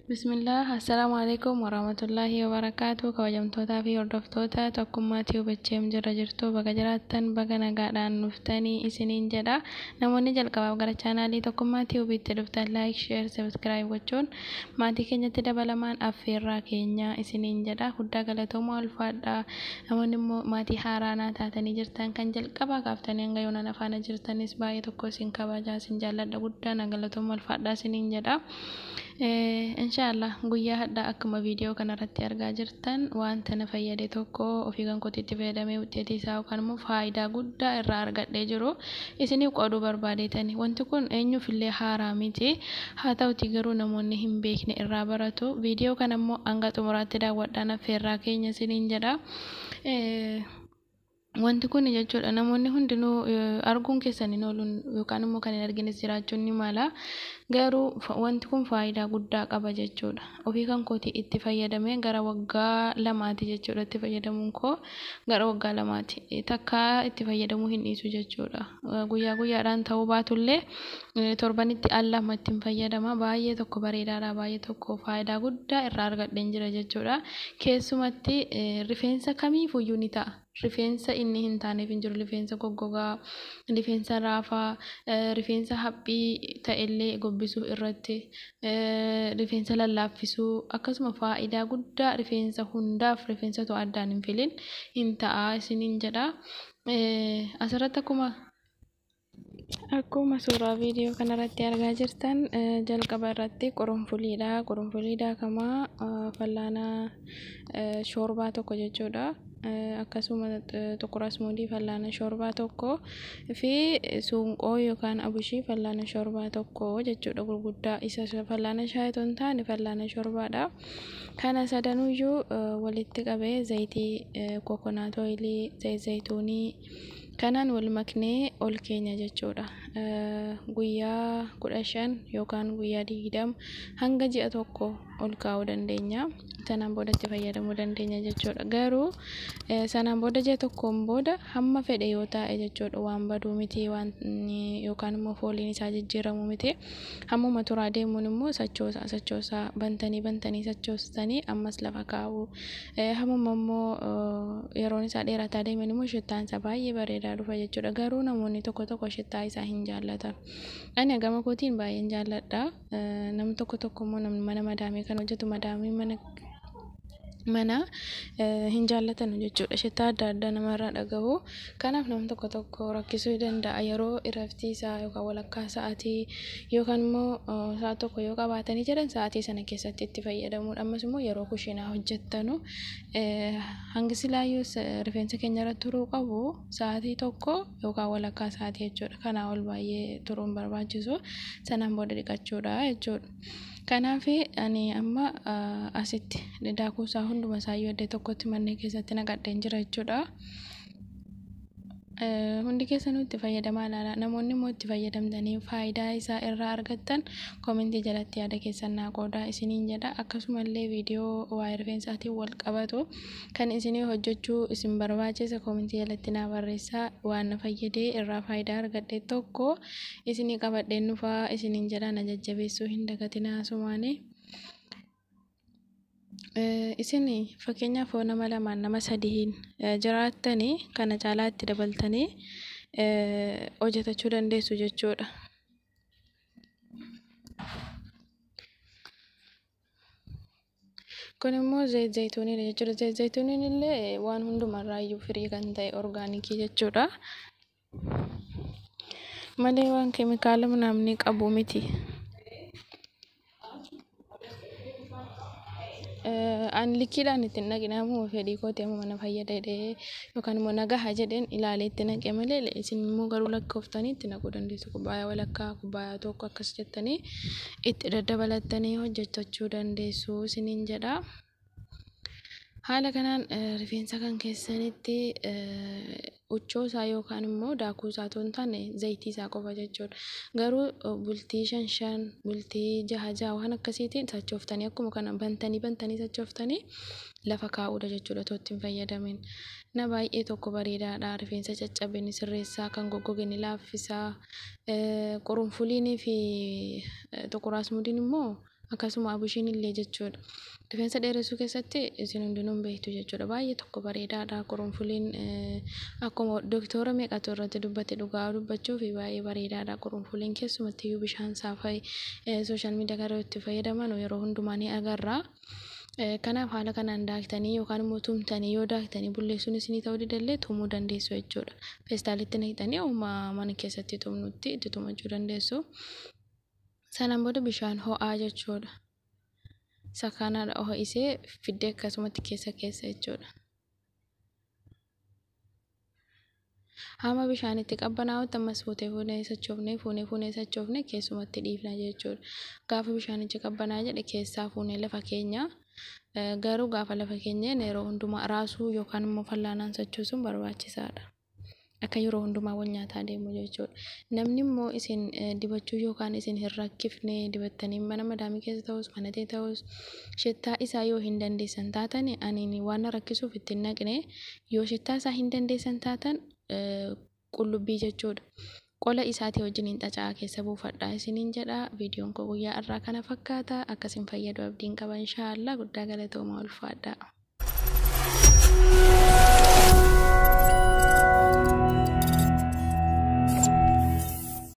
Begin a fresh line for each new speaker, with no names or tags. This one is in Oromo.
Bismillah, assalaamu alaikum warahmatullaahi wabarakaatu. Kabajamtootaa fi hordoftoota Tokkummaa Tube HM jirra jirtu, baga jiraattan, baga nagaadhaan dhuftanii isiniin jedha. Namoonni jalqabaaf gara chaanaalii Tokkummaa Tube'itti dhuftan, like, share, subscribe gochuun maatii keenyatti dabalamaan affeerraa keenya isiniin jedha. Guddaa galatoomaa, ulfaadha. Namoonni immoo maatii haaraa naa taatanii jirtan, kan jalqabaa kaaftanii hanga yoonaan afaana jirtanis, baay'ee tokko isin kabajaa, isin jaalladha. Guddaa na galatoomaa, ulfaadha isiniin jedha. Inshaallah, guyyaa hadhaa akkuma viidiyoo kanarratti argaa jirtan wanta na fayyade tokko, ofii kan kootii itti fayyadamee wuxxeetii isaa yookaan immoo faayidaa guddaa irraa argadhee jiru isiniif qooduu barbaadeetani. Wanti kun eenyuuf illee haaraa miti. Haa ta'uti garuu namoonni hin beekne irraa baratu. Viidiyoo kana immoo hanga xumuraatti daawwadhaan affeerraa keenya isiniin jedha. Wanti kun jechuudha, namoonni hundinuu arguun keessan hin oolu yookaan immoo kan hin argines jiraachuun ni mala. Garuu wanti kun faayidaa guddaa qaba jechuudha. Ofii kan kootii itti fayyadamee gara waggaa 2ti jechuudha. Itti fayyadamuun koo gara waggaa 2ti. Takka itti fayyadamuu hin dhiisu jechuudha. Guyyaa guyyaadhaan ta'uu baatullee torbanitti al lama ittiin fayyadama. Baay'ee tokko bareedaadha. Baay'ee tokko faayidaa guddaa irraa argadheen jira jechuudha. Keessumatti rifeensa kamiifuyyuu ni ta'a. Rifeensa inni hin taaneef hin jiru. Rifeensa goggogaa, rifeensa raafaa, rifeensa haphii ta'ellee gobbisuu irratti, rifeensa lallaaffisuu, akkasuma faayidaa guddaa rifeensa hundaaf, rifeensa otoo addaan hin filin hin ta'a isiniin jedha. Asirratti akkuma suuraa viidiyoo kanarratti argaa jirtan, jalqaba irratti qurunfuliidha. Qurunfulii daakamaa fallaana shoorbaa tokko jechuudha. Akkasuma xuqur asmuudii fallaana shoorbaa tokko fi suunqoo yookaan abushii fallaana shoorbaa tokko jechuudha, gurguddaa isa fallaana shaayii otoo hin taane fallaana shoorbaadha. Kana sadanuyyuu walitti qabee zayitii coconut oilii, zayit zayituunii kanaan wal maknee ol keenya jechuudha. Guyyaa 15 yookaan guyyaa 20 hanga ji'a 1 ol kaa'uu dandeenya. Sanaan booda itti fayyadamuu dandeenya jechuudha. Garuu sanaan booda, ji'a 1n booda, hamma fedhe yoo taa'e jechuudha, waan baduu miti, waan yookaan immoo fooliin isaa jijjiiramu miti. Hammuma turaa deemuun immoo sochoosaa sochoosaa, bantanii bantanii sochoostanii ammas lafa kaa'u. Hammuma immoo yeroon isaa dheerataa deeman immoo shittaan isaa baay'ee bareedaa dhufa jechuudha. Garuu namoonni tokko tokko shittaa isaa hin jaallatan. Ani gama kootiin baay'een jaalladha. Namni tokko tokko immoo, namni mana madaamii kan hojjetu, madaamii mana hin jaallatan jechuudha. Shittaa adda addaa namarraa dhagahu. Kanaaf namni tokko tokko rakkisuu danda'a. Yeroo iraftii isaa yookaan walakkaa sa'aatii yookaan immoo sa'a 1 yoo qabaatanii jedhan, sa'aatii sana keessatti itti fayyadamuudha. Ammas immoo yeroo kushiinaa hojjettanu, hangi silaayyuu rifeensa keenya irra turuu qabu sa'aatii 1 yookaan walakkaa sa'aatii jechuudha. Kanaa ol baay'ee turuu hin barbaachisu. Sanaan booda dhiqachuudha jechuudha. Kanaaf ani amma asitti daakuu isaa hunduma isaayyuu iddoo tokkotti manneen keessatti naqadheen jira jechuudha. Hundi keessanuu itti fayyadamaa ilaala. Namoonni immoo itti fayyadamtanii faayidaa isaa irraa argattan koomentii jalatti yaada keessan naa qoodaa isiniin jedha. Akkasumallee viidiyoo waa'ee rifeensaatiin wal qabatu kan isinii hojjechuu isin barbaachisa koomentii jalatti naa barreessaa. Waan na fayyadee irraa faayidaa argadhe tokko isinii qabadheen dhufaa isiniin jedha. Na jajjabeessuu hin dagatinaa asumaanii. Isin fakkeenyaaf nama lamaan, nama sadiin jiraattanii, kana caalaa itti dabaltanii hojjetachuu dandeessu jechuudha. Kun immoo zayit zayituuniidha jechuudha. Zayit zayituuniin illee waan hundumarraayyuu firii kan ta'e, orgaanikii jechuudha. Malee waan keemikaala namni qabu miti. Ani likkiidhaan itti hin naqine. Ammuma fedhii kooti, ammuma na fayyada jedhee yookaan immoo na gaha jedheen ilaalee itti naqe malee, isin immoo garuu lakkooftanii itti naquu dandeessu. Kubbaayyaa walakkaa, kubbaayyaa 1 akkas jettanii itti daddabalattanii hojjetachuu dandeessu isiniin jedha. Haala kanaan rifeensa kan keessanitti huccoo isaa yookaan immoo daakuu isaa otoo hin taane zayitii isaa qofa jechuudha. Garuu bultii shan shan, bultii jaha jaha waan akkasiitiin sochooftanii, akkuma kana bantanii bantanii sochooftanii lafa kaa'uudha jechuudha otoo itti hin fayyadamin. Na baay'ee tokko bareedaadha. Rifeensa caccabe ni sirreessaa, kan goggoge ni laaffisaa. Qurunfuliinii fi xuqur asmuudiin immoo akkasuma abushiin illee jechuudha. Rifeensa dheeressuu keessatti isin hundinuu hin beektu jechuudha. Baay'ee tokko bareedaadha. Qurunfuliin akkuma doktora meeqatu irratti dubbate, dhugaa dubbachuu fi baay'ee bareedaadha. Qurunfuliin keessumatti iyyuu bishaan saafaa social media kana itti fayyadaman yeroo hundumaa ni agarra. Kanaaf haala kanaan daaktanii yookaan immoo tumtanii, yoo daaktanii bulleessuun isinii ta'uu didallee tumuu dandeessu jechuudha. Feestaalitti naqxanii uumaa mana keessatti tumnutti itti tumachuu dandeessu. Sanaan booda bishaan ho'aa jechuudha. Isa kana ho'isee fiddee akkasumatti keessa keessa jechuudha. Hamma bishaan itti qabbanaa'utti ammas fuutee fuunee sochoofnee, fuunee fuunee sochoofnee keessumatti dhiifna jechuudha. Gaafa bishaanichi qabbanaa jedhe keessaa fuunee lafa keenya. Garuu gaafa lafa keenyeen yeroo hundumaa raasuu yookaan immoo fallaanaan sochoosuun barbaachisaadha. Akka yeroo hundumaa wal nyaataa deemu jechuudha. Namni immoo isin dibachuu yookaan isin hin rakkifne, dibattanii mana madaamii keessa ta'us mana ta'e ta'us shittaa isaa yoo hin dandeessan taatan, ani waan na rakkisuuf itti hin naqne, yoo shittaa isaa hin dandeessan taatan qullubbii jechuudha. Qola isaatii wajjin hin xaca'aa keessa buufadha isiniin jedha. Viidiyoon koo guyyaa irraa kana fakkaata. Akkasin fayyadu abdiin qaba inshaallah. Guddaa galatooma, ulfaadha.